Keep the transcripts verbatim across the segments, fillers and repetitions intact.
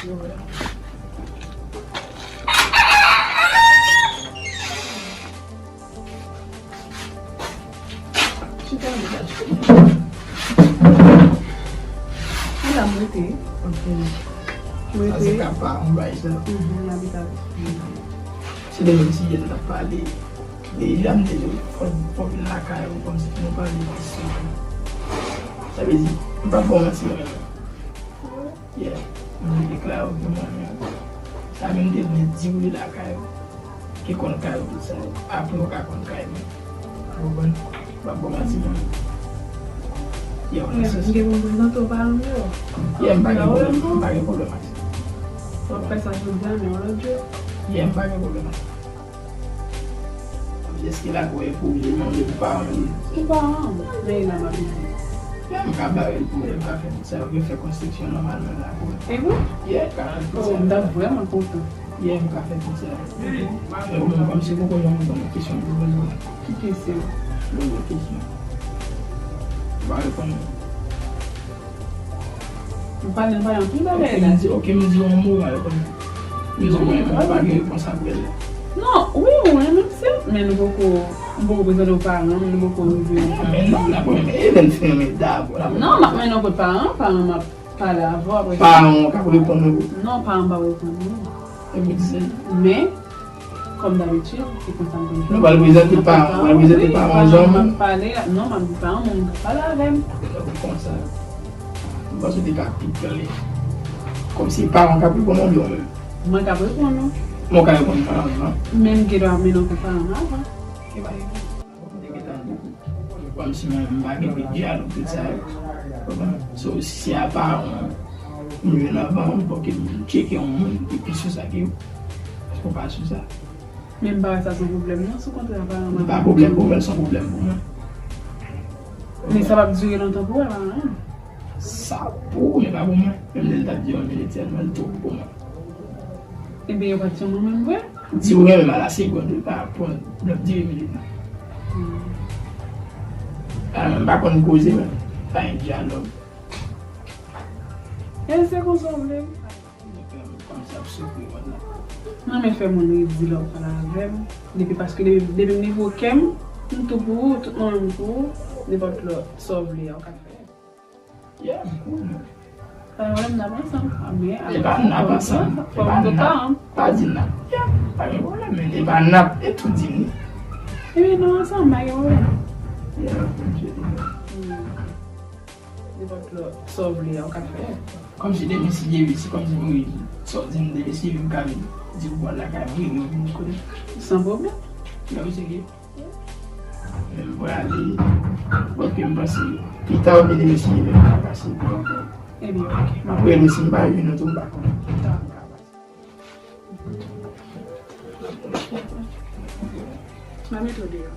Chita la, chita. Ala m rete. Ok. M rete. Sa se ka pa yon bagay sa. Mhm, m abite avè. Se de menm si yè n ap pale. Deja m te di w, fò, fò vin lakay ou kòmsi pou nou pale de kesyon. Sa vle di, m p ap ba w manti mwen menm. Yeah, m vle klè avè w mwen menm. Sa menm te vle di w li lakay ou. Ki konn kay ou tout sa. Apre ou ka konn kay mwen. Ou konprann? M p ap ba w manti mwen menm. Yeah, ou nan sans. M gen pou m prezante w paran m yo. Yeah, m pa gen pwoblèm. M pa gen pwoblèm ak sa. W ap fè sa jodi a, men yon lòt jou. Yeah, m pa gen pwoblèm ak sa. Èske lakou e pou li, mande pou paran li? Pou paran, men la m abite. Yeah, m ka ba yo l pou yo ka fè tout sa, yo fè konstriksyon nòmalman lakou. E bon? Yeah, karant pou sèn. Oh, m t ap vrèman kontan. Yeah, m ka fè tout sa. Men ou menm, kòmsi poko janm gen yon kesyon pou poze w. Ki kesyon? Yon lòt kesyon. Ou pa reponn mwen. M pale, m pale anpil bagay la. Ok, m di, ok, m di yon mo, pa reponn mwen. Rezon mwen, mwen pa gen repons apre l. Non, wi, ou renmen m, sèt, men nou poko, m poko prezante w paran m, nou poko rive yon... Men non, la premye, e lè n fèmen dabò, la premye. Non, m ap mennen w kot paran, paran m ap pale avè w apre sa. Paran w k ap reponn ou? Non, paran m p ap reponn mwen. Epi di se... Men, kòm dabitid, se konsa m konn fè. Nou pral prezante paran, nou pral prezante paran w, jan m ap pale la. Non, m ap di paran m, moun k ap pale avè m. Konsa. M panse w te ka pi klè. Kòmsi paran w k ap reponn ou oubyen w menm? Mwen k ap reponn ou. Mwen ka reponn paran m, non? Men m gen dwa mennen w kot paran m avan. Ke pa gen pwoblèm. Kòmsi mwen, m pa gen de dyalòg, tout sa yo. Konprann? So, si se a paran m, m jwenn avan, fòk m tcheke yon moun ki pi sou sa ke ou. Èske ou pa sou sa? Men m pa wè sa se yon pwoblèm, non, sou kontrè, paran m... Li pa pwoblèm pou mwen, se yon pwoblèm pou mwen. Men sa p ap dire lontan pou wè paran m. Sa pou ou, men pa pou mwen. Menm lè l t ap dire yon minit sèlman, l twòp pou mwen. Ebyen, yo pa t yon moun menm vre? Di ou renmen m a la segond, wi, pa pran, l ap dire minit nan. Hmm. A, men m pa konn koze, men pa gen dyalòg. E se konsa w vle m. Kòmsi ap soufri konn la. M renmen fè moun redi lè w pale avè m. Depi paske depi, depi m rive o kè m, m tou pou ou, tout mwen m pou ou, nenpòt lè sa w vle a, ou ka fè. Yeah, m konnen. Fè wè n ap ansanm. A, men, e pa n ap ansanm. Fò m di paran m. Pa di n ap. Yeah, pa gen pwoblèm, men e pa n ap, e tou di m. Ebyen, nou ansanm, pa gen pwoblèm. Yeah, ok, m cheri. Hmm. Nenpòt lè sa w vle a, ou ka fè. Kòmsi demen si Dye vle, si kòmsi m ri, sa w di m demen si Dye vle, m ka vin di w pral lakay mwen, wi, ou vin kote m. San pwoblèm. Gade se ki. Men m prale. Paske m panse pita oubyen demen si Dye vle m ka pase. Ebyen, ok. M ap rele si m pa jwenn ou tou, m pa konnen. M a mete w deyò.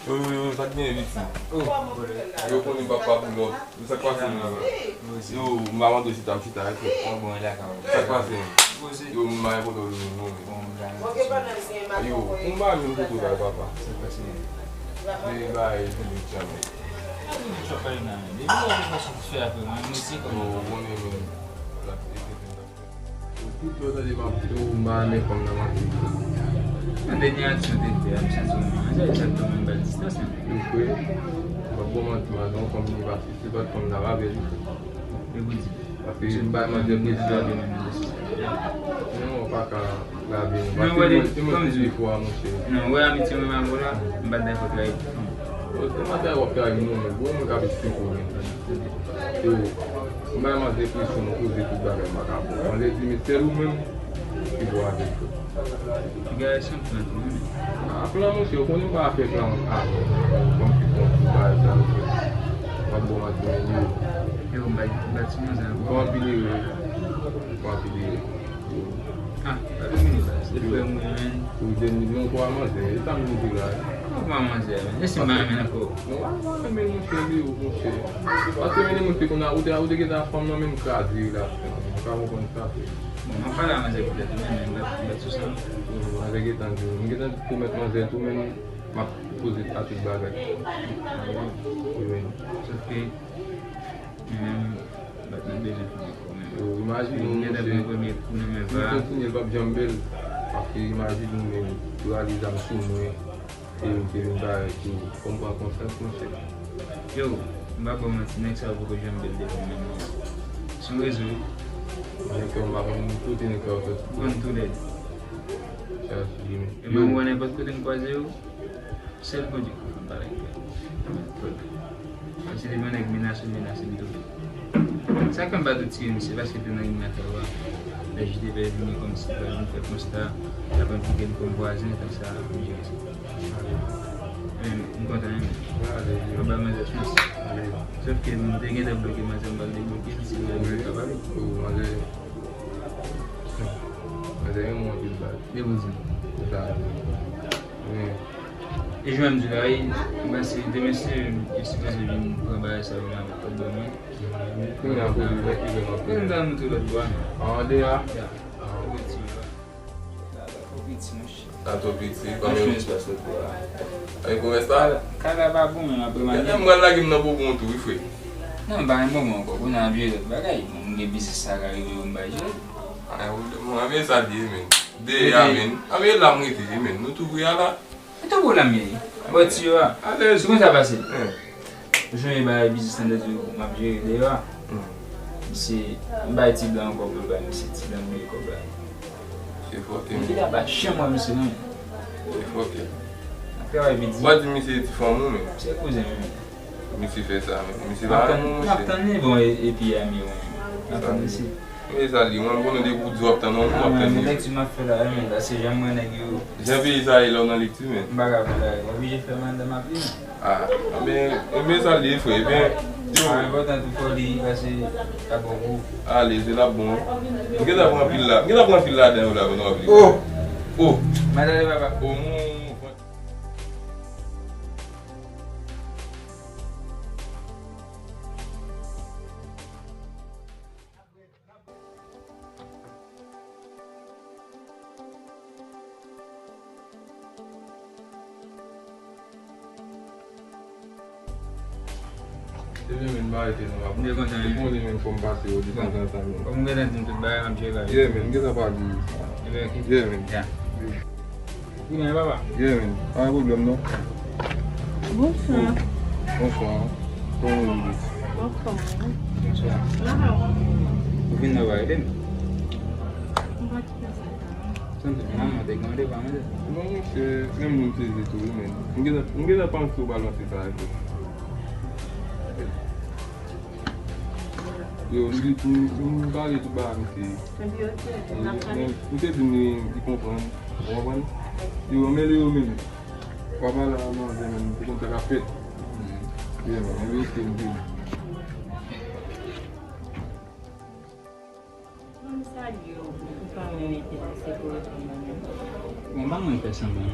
Yo, yo, yo, sa k gen vit fi? Yo konnen papa pou lòt. Sa k pase menm la? Yo, m pa mande w chita, m chita, ok. Sa k pase menm? Yo, m pa gen kote w menm, non, men. Yo, m pa menm kote w la, papa. Li bay li tèlman. Sa pou di chòf pale nan men. Depi lè ou te fè sou ti fè apre mwen, mwen se kòm. Ou konnen menm. L ap ete tèt ap fè. Tout lè w tande m ap di w m pa renmen fanm nan, m ap di w. Nan dènye aksyon te fè a, m santi w manzè, sa t tonbe anba distans, men. Ou kwè? M ap bon manti, manzè, yon fanm li pa sisi, pa t fanm nan avè li. E pou di. Paske m bay manzè presyon. Non, ou pa ka lave nou. Paske mwen, se mwen ki defo a, monchè. Non, wè amitye mwen avè w la, m pa t dakò trayi pou fanm. Bon, se manzè w ap trayi non, men bon, mwen k ap esplike w, men. Yo, m bay manzè presyon, m poze tout bagay, m pa ka bon. Manzè di, men sèl ou menm ki bon avè l. Piga e san plan tou, wi. A, plan, monchè, ou konnen m pa fè plan avè w. Kòm ki bon, pou bagay sa, monchè. M ap bon manti, men yo. Yo, m pa, m pa ti manzè ankò. Ou fè anpil erè. Ou fè anpil erè. A, pa domine baz. Se frè m wi, men. Ou jwenn li, men ou kwa manzè. E sa m di la. Ou kwa manzè, men. E si m pa renmen l ankò? Non, pa, pa renmen, monchè, li, monchè. Paske, men, monchè, kounye a, ou te, ou te gentan fanm nan, men m kraze relasyon an. Ou ka konprann sa, frè. Bon, m ap pale a manzè poutèt ou menm, men m bat, m bat sou sa. Manzè gentan di, m gentan pwomèt manzè tou, men m ap poze a tout bagay. Wi, men. Sòf ke, mwen menm, m bat nan bezwen fè ankò, men. Yo, imajine w, m gentan pran premye kou nan men va. Si m kontinye, l p ap janm bèl. Paske imajine w menm, yo rale zam sou mwen. E yo te vin parèt tou. Fò m pran konsyans, monchè. Yo, m pa ba w manti, nèg sa yo poko janm bèl devan mwen, non. Se yon rezo, wi. Nèg sa yo, m pa konn kote nèg sa yo soti. M konn tou lèd. Chache jimè. E mwen, m wè nenpòt kote m kwaze yo, sèl Bondye ki konn pale ak yo. Paske depi yon nèg menase, menase m tou. Sa k fè m pa tou tiye misye, paske te nan lim nan fè wa. Lè J D P vini kòmsi l pral vin fè konsta, l ap enplike m kòm vwazen, tan sa, m jere sa. Men, m kontan, wi, men. Mwen ba manzè chans. Sòf ke m te gentan bloke manzè, m pral debloke l, si l vle, l ka pale. Manzè renmen w anpil baz. Depoze. Sa. Wi. E jan m di la, wi, m panse demen se, yo sipoze vin pran bagay sa yo nan kòb ban mwen. Kounye a pou li, lè ki vin anpil. Mwen m ta montre lòt bò a, non. An, de a? Ya. An. Ou wè ti yo a. La, la twò piti, monchè. La twò piti, pa menm. Achte yon espas lòt bò a. Ay, komès la? Kay la pa bon, men apre m ale. Lè m pral lage m nan bonbon tou, wi, frè. Non, m pa gen bonbon ankò. Kounye a, m jere lòt bagay. Bon, m gen biznis sa ka rive yo, m bay jere. Ay, ou, bon, anben sa l ye, men. Dèyè a, men. Anben la m rete, men. Nou tou vre a la. E tou pou la m ye. Bò ti yo a. Alèz. Se konsa pase. Hein. Ou sonje bagay biznis lan de di m ap jere deyò a? Hmm. Misye, m bay ti blan kòb la, bay misye ti blan bliye kòb la. Se fòkè. Misye ta pa janm wè misye non. Se fòkè. Ap travay vit di. W a di misye ti fanm ou menm. Se kouzen mwen. Misye fè sa menm. Misye pa renmen w, monchè. N ap tann li bon e, epi a mi wen. N ap tann misye. Men sa li, mwen m konnen depi w di w ap tann yon moun, w ap tann li. Men lekti m ap fè la, men la se jan m wè nèg yo. Jan peyi sa ye la w nan lekti, men. M pa ka fè la, m oblije fè manzè m ap li, men. Ah, men, men sa li, frè, ebyen, yo. Ah, enpòtan tou fò li pase a bon gou. Ale, se l ap bon. M gentan pran pil la, m gentan pran pil ladan yo la, nou ap li. Oh! Oh! Madale papa. Oh, mon. Se vre, men, m pa rete non, papa. M te kontan, wi. Ou konnen, men, fò m pase yo de tanzantan, men. Kòm ou gentan di m tout bagay, m ap jere avè w. Yeah, men, m gentan pale. Ebyen, ok. Yeah, men. Yeah. Ou konnen, papa? Yeah, men. Pa gen pwoblèm, non. Bonswa. Bonswa. Kòman w ye? Anfòm, wi. Bonswa. Ou vin nan bagay de m? M pa t fè sa. Santi manman te gen yon depa, mwen. Non, monchè, menm nou sezi tou, wi, men. M gentan, m gentan panse w pral lanse sa avèk ou. Yo, m di, m, m pale tout bagay misye. Epi, ok, n ap pale. Men, m te di m li, li konprann. Ou konprann? Yo, men li yo menm. W ap pale a manzè menm, pou konn sa k ap fèt. Yo, men, men, yo, se m di. Mwen salye w, ou pa menm enterese pou reponn mwen menm. Bon, pa mwen fè sanblan.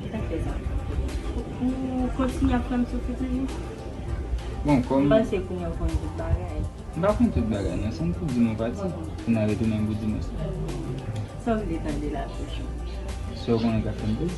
Sa fè sa? Ou, ou kontinye ap fè m soufri toujou? Bon, kòm. M panse kounye a w konn tout bagay. M pa konn tout bagay, non. Se m pou di m yon pati, pou n al retounen pou di m yon sèl. Sa w vle tande la, kochon? Sa w konnen k ap fè m plezi?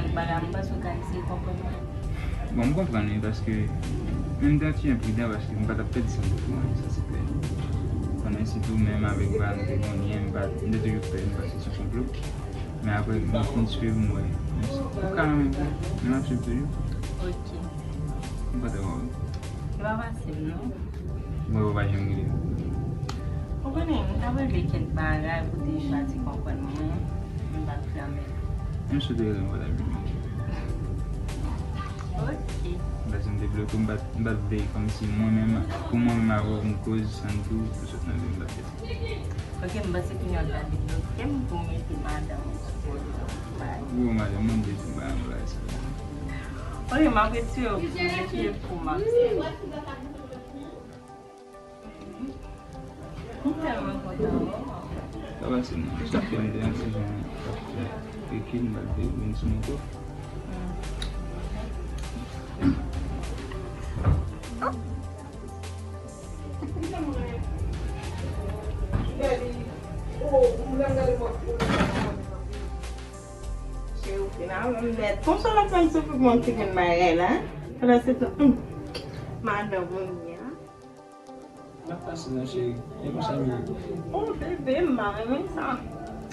kèk bagay, m panse w ka eseye konprann mwen. Bon, m konprann wi, paske men m te yon ti enpridan, paske m pa t ap pèdi san m te pou anyen, sa se klè. Konnen sitou menm avèk bagay nou te gen lyen, m pa, m te toujou pè m panse se yon konplo. Men apre, m fin swiv, m wè. Ou ka renmen vre, men m ap swiv toujou. Ok. M kontan wè w. Se pa fasil, non. Mwen, ou pa janm rele m. Ou konnen, m t ap regle kèk bagay pou te chwazi konprann mwen, m pa t fè anmède. M sou te rele m, pa t ap vin. Ok. Paske m te bloke, m pa t, m pa t vle, kòmsi mwen menm, pou mwen menm avè w, m koz, san tou, pou sot nan vi m, m pa t fè sa. Ok, m panse kounye a w ta debloke m pou mete madanm ou sou pwoblèm. Ou madanm mwen, m te di m pa nan bagay sa. Ok, m ap retire w pou m retire pou m ap. M tèlman kontan wè w. Sa pase non. Sa fè m te yon ti jan ekri, m pa t vle vin sou mwen twòp. Cheri, ou fin avè m nèt. Konsa w ap fè m soufri pou yon ti grenn bagay la. Pandan se tan, hmm, madanm ou ye a. M ap pase non, cheri. E konsa m ye. Oh, bebe, m pa renmen sa.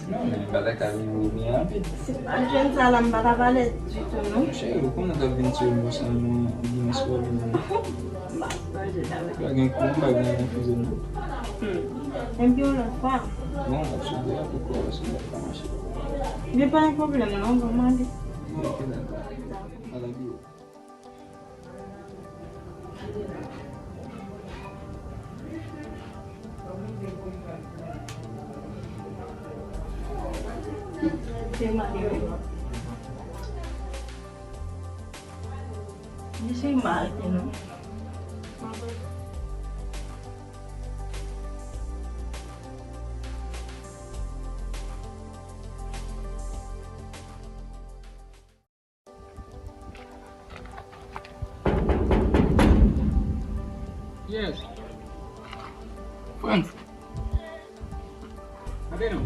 Non, men bagay ka rive ou byen rapid. Si m pa t jwenn sa la, m pa t ap alèz ditou, non. Non, cheri, ou konnen w t ap vin sou mwen san nou, ou gen yon sipò vin. M pa sonje sa, wi. Pa gen kou, pa gen konfizyon, non. Hmm. Epi yon lòt fwa. Bon, m ap sou de a pou kò, si m pa mache. Li pa gen pwoblèm, non, bon, mande. Ok, dakò. Dakò. Ala biro. Se mari mwen. Li se mari nou. Yes. Frantz. Ade non.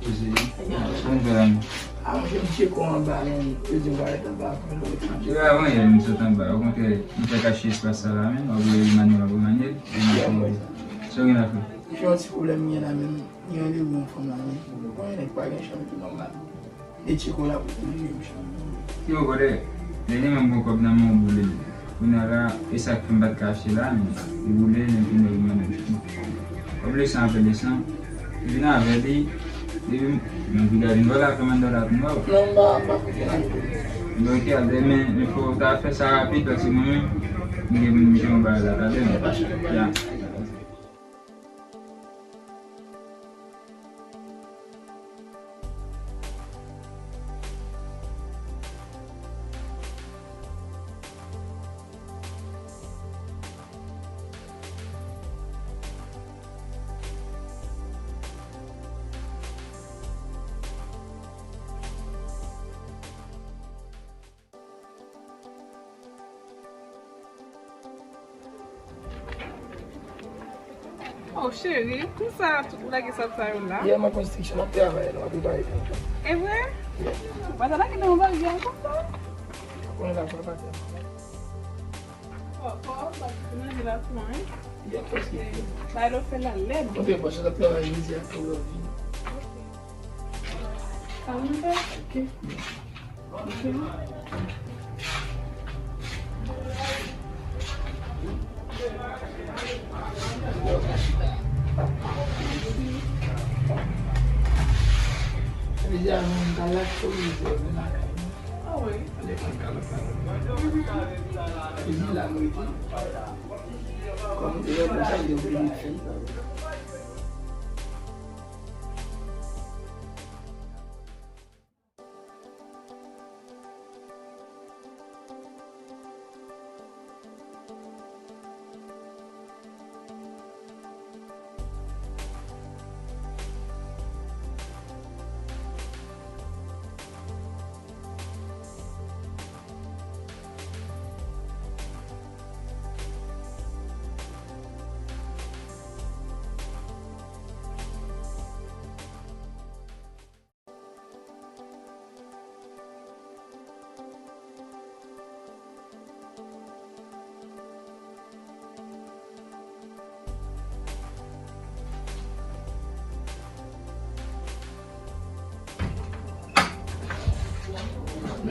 Poze. Sa n fè la menm? A, mwen, m tcheke w anba, men yo di m pa ret anba, apre nou ret anba. Se pa avan yè m sot anba. Okontrè, m fè kache espas sa la, men w ap rele Manyèl, w ap rele Manyèl, e m ap rele. Sa w gen la, frè? Se yon ti pwoblèm m gen la, men m gen randevou yon fanm la, men mwen konnen nèg pa gen chanm ki nòmal. E tcheke w la pou konnen menm chanm. Yo, brother, lè gen menm bon kòb nan men w, boule l. Kounye a la, e sa k fè m pa t ka achte la, men li boule l, epi nèg mande m. Kòb lesan apre lesan, vin avè li, epi m, m vin gade m vòlè a fè m anndan la tou nò. Non, m pa, m pa koute nan tou. Donk, ya, demen, men fò w ta fè sa rapid, paske mwen menm, m gen pou m mete yon bagay la, tande m. Ya. Oh, cheri, konsa ou lage sab sa yo la? Yeah, mwen konstriksyon, m ap travay la, m ap prepare pou mwen. E vre? Yeah. Ou pa ta lage nan yon bagay konsa? Ou konnen la, fò pa tè. Fò, fò, pa ti manje la tou, hein? Yeah, paske. Bay lo fè la lèd. Mwen fè pòch, l ap travay midi ak tou lòt vi. Sa mwen fè? Ok.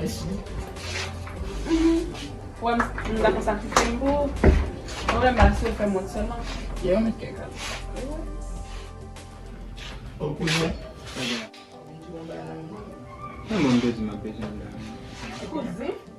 Mhm. Wè, m, m ta konsa ki fè m pou ou. Mwen menm, ba si w fè m wont sèlman. Yo, mwen kèk. Ou kouzin? Mwen bon, m te di m ap bezwen la. Kouzin?